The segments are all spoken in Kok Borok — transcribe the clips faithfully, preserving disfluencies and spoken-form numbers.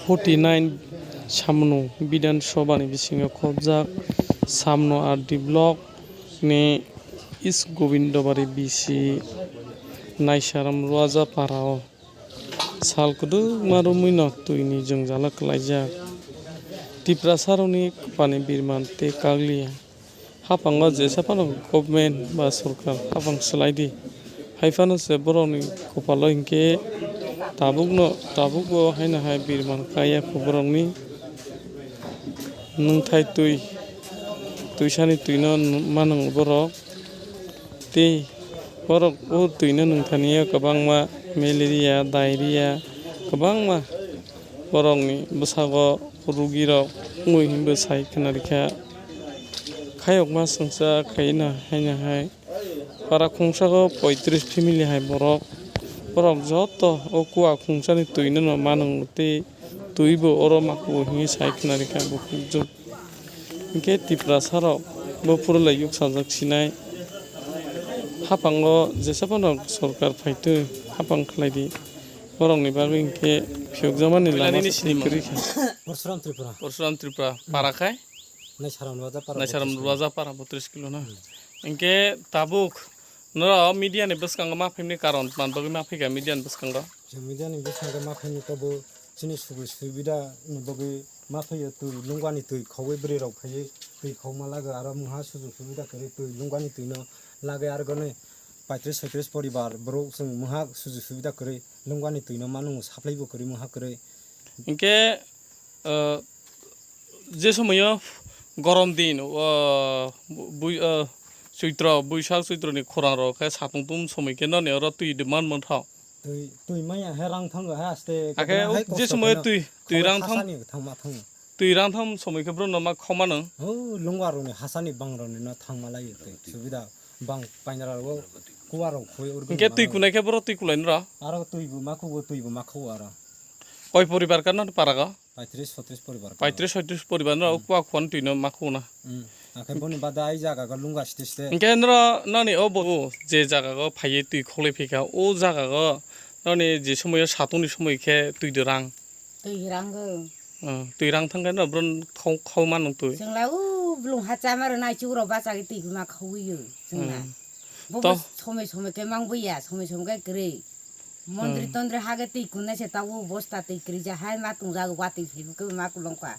Forty nine Samno Bidhan Sabha ni bisingo khobjak Samno R D block ni East Gobindabari B C Naisaram Ruaja Parao sal kwdwkma romwino twini jwngjalo kwlaijak. Tiprasarokni kwpani birman tei kaglia. Haphango jesa phano government ba sorkar haphang swlai di. Hai phano se borokni kopalo hinkhe tabukno, tabukbo haino hai birman kaya kho borokni. Nwngthai twi, twisani twino manung borok. Tei borok o twino nwngthani o kwbangma malaria, diarrhea, kwbangma borokni bwsago rugirok wngwi hinwi sai khna rikha. Khayokma swngchar khaina haino hai para khungsago poitris family hai borok. Borok joto o kuwa khungsani twino no manung tei twibo oro makuo hinwi sai khna rikha bukhukjwk. Hinkhe Tiprasarok bo phuru lai yuksajak sinai. Haphango jesa phano sorkar phaitwi haphang khlai di. Borokni bagwi hinkhe phiyokjakmani lama Nini se sinimung? Kwrwi kha. Parsuram Tripura. Parsuram Tripura. Para khai? Naisaram Ruaja Para Naisaram botris kilo. Ruaja Para botris kilo na. Hmm. Hinkhe tabuk noro media ni bwskango ma phaimani karon tman bagwi ma phaikha media ni bwskango? Chwng media ni bwskango ma phaimani kabo chini sugwi subida ni bagwi ma phaiyo twi lungwani twi khogwi bwrwi rok phaiwi twi khogma lagwi aro mungha sujug subida kwrwi twi lungwani twi no lagwi arogoni paitris soitris poribar borok chwng mungha sujug subida kwrwi lungwani twi no ma nwngo supply bo kwrwi mungha kwrwi. Hinkhe, uh, je somoyo gorom din, uh, bui-, uh, Choitro, Boisak Choitro ni khorang rok khe satung tum somoi khe noni oro twi demand mantha. Twi, twi maya he rang thango he aste. Akhe hai je kosto somoy kheno twi, twi khawai rang thang, hasani thangma thango. Twi rang thang somoi khe bro no ma khoma nang. O lungwa roni hasani bang roni no thangma lai twi. Subida bang painara ro kuwa ro khoi urgo. Hinkhe twi kunai khe bro twi kulai nra. Aro twi bu ma khugo twi bu ma khugo aro. Koi poribar ka no para go? Paitris sotris poribar. Paitris sotris poribar no, hmm, ukwa khwan twi no ma khuna. Hmm. Akhe boni bada ai jaga go lungwa site site. Hinkhe nro nani o bo je jaga go phaiye twi kholai phika, o jaga go nani je somoyo satungni somoi khe twi de rang. Twi rang go. Hmm, twi rang thang khe no bron khau, khau ma nung twi. Chwng la u blung ha chama ro nai chuk ro bacha twi ma khau yo chwng la. Hmm. Bo to bo somoi somoi khe mang buya, somoi somoi khe kwrwi. Mondri, hmm, tondri hage twi kunai se tabuk bosta twi kwrwi ja hai ma tungjago watwi phaibo khe ma kulong kha.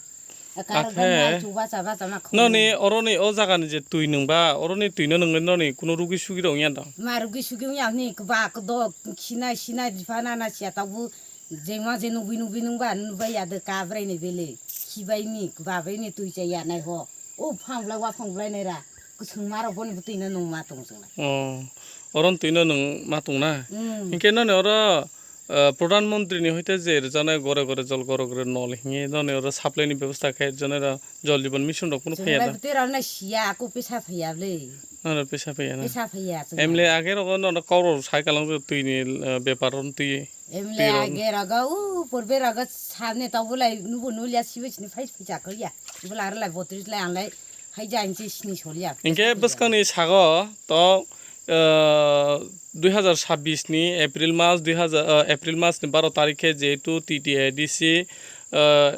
Karo akhe nai chuba chaba chama khum. Noni oroni o jaga ni je twi nung ba, oroni twi no nung noni kuno rugi sugi rok ya da? Ma rugi sugi ya ni ba kdo khina sina jiphana na sia tabuk jengma je nugwi nugwi nung ba nubai ya de kabrai ni bele khibai ni babai ni twi cha ya nai ho. O phang bwlai wa phang bwlai nai ra. Kwchwng ma rok boni bwtwi no nung ma tong chwng lai. Oh, oro twino nung ma tong na? Hmm. Hinkhe noni oro, eh, Pradhan Mantri ni hoite je rwjaknai gore gore jol gore gore nol hinwi noni oro supply ni bebosta khe rwjaknai ra Jal Jeevan Mission rok kunu phaiya da? Chwng lai bwtwi rok no siya, ako pisa phaiya bwle. Noni pisa phaiya na? Pisa phaiya chwng lai. Emle age rogo nono kok rok sai kalang twi ni, eh, bepar ron twi. Emle age rogo, u purbe rogo sabni to bulai nubu nulia sibu sini phai phai chakriya. Bula arlai botris lai anlai hai ja inchi sini solia. Hinkhe bwskangni sago to, ah, dui hazar sabbish ni April mas, dui hazar, ah, April mas ni baro tarikhe jehetu T T A D C, ah,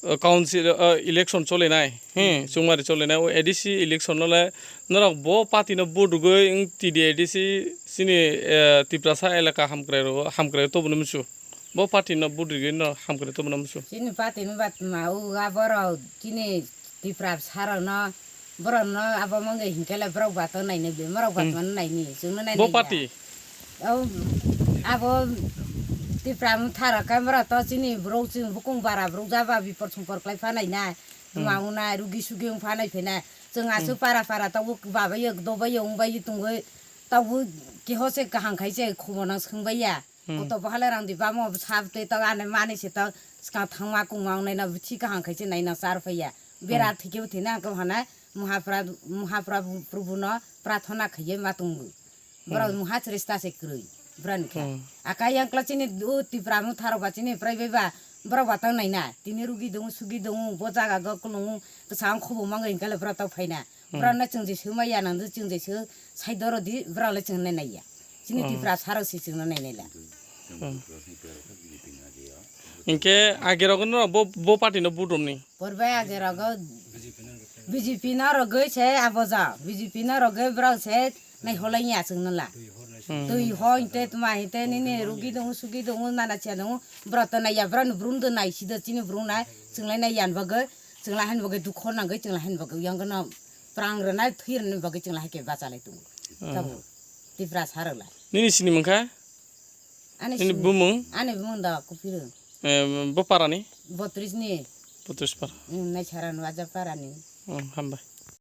ah, council, ah, election cholinai, hmm, hmm, chwngmari cholinai, o A D C election no le norok bo party no vote rwgwi wng T D A D C chini, eh, Tiprasa elaka hamkrai rogo, hamkrai toboni musu. Bo party no vote rwgwi no hamkrai toboni musu. Chini party no bat ma u a borok chini Tiprasa rok no, borok no abo mangwi hinkhe le borok bato nainai be, borok bat hmm, mano naini, chwngno nainai bo ya. Party? O, abo Tipra Motha rok khe borok to chini borok chwng bukung bara borok jaba bipor songpor khlai phanai na. Hmm. Tuma wngnai, rugi sugi wng phanai phainai. Chwng aswk hmm, para para tabuk babai yo, dobai yo, wngbai yo tongwi. Tabuk keho se kaham khai se khobor nang swngbai ya. Hmm. Koto bo halai rang di bamo sab twi tok ani mani se tok swkang thangma kungma wngnai no bithi kaham khai se nai no char phai ya. Bera hmm, thike bo thina ang khe hana Muhapra, Muhapra Prabhu no prathana khai ye ma tongo. Borok hmm, mungha chresta se kwrwi, borok ni kha. Hmm. Aka yang kla chini o Tipra Motha rok ba chini prai bai ba, borok ba tang nai na. Tini rugi dongo, sugi dongo, bo jaga go kwlwng kwchang khobo mangwi hinkhe le borok tang phai na. Hmm. Borok no chwng je swi ma ya nang do, chwng je swi sai doro di, borok le chwng nai nai ya. Chini hmm, Tipra sa rok se chwng no nai nai la. Hmm. Hinkhe age rogo no bo, bo party no vote romni. Porbai age rogo B J P no rogoi se aboja, B J P no rogoi borok se nai holai ya chwng no la. Hmm. Twi ho hinte tuma hinte nini rugi dongo, sugi dongo, nana chia dongo, borok to nai ya, borok ni brum do nai, sida chini brum nai, chwng lai nai yan bagoi, chwng lai han bagoi dukho nangoi, chwng lai han bagoi yang no prang rwnai, thwi rwnai bagoi chwng lai ke bacha lai tongo. Hmm. Tabo Tipra sarok lai. Nini sini mangkha? Ani Nini sini, bumung? Ani bumung da Kupirung. Eh, bo parani? Botris ni. Botris para. Hmm, nai sara no aja parani. Hmm, hambai.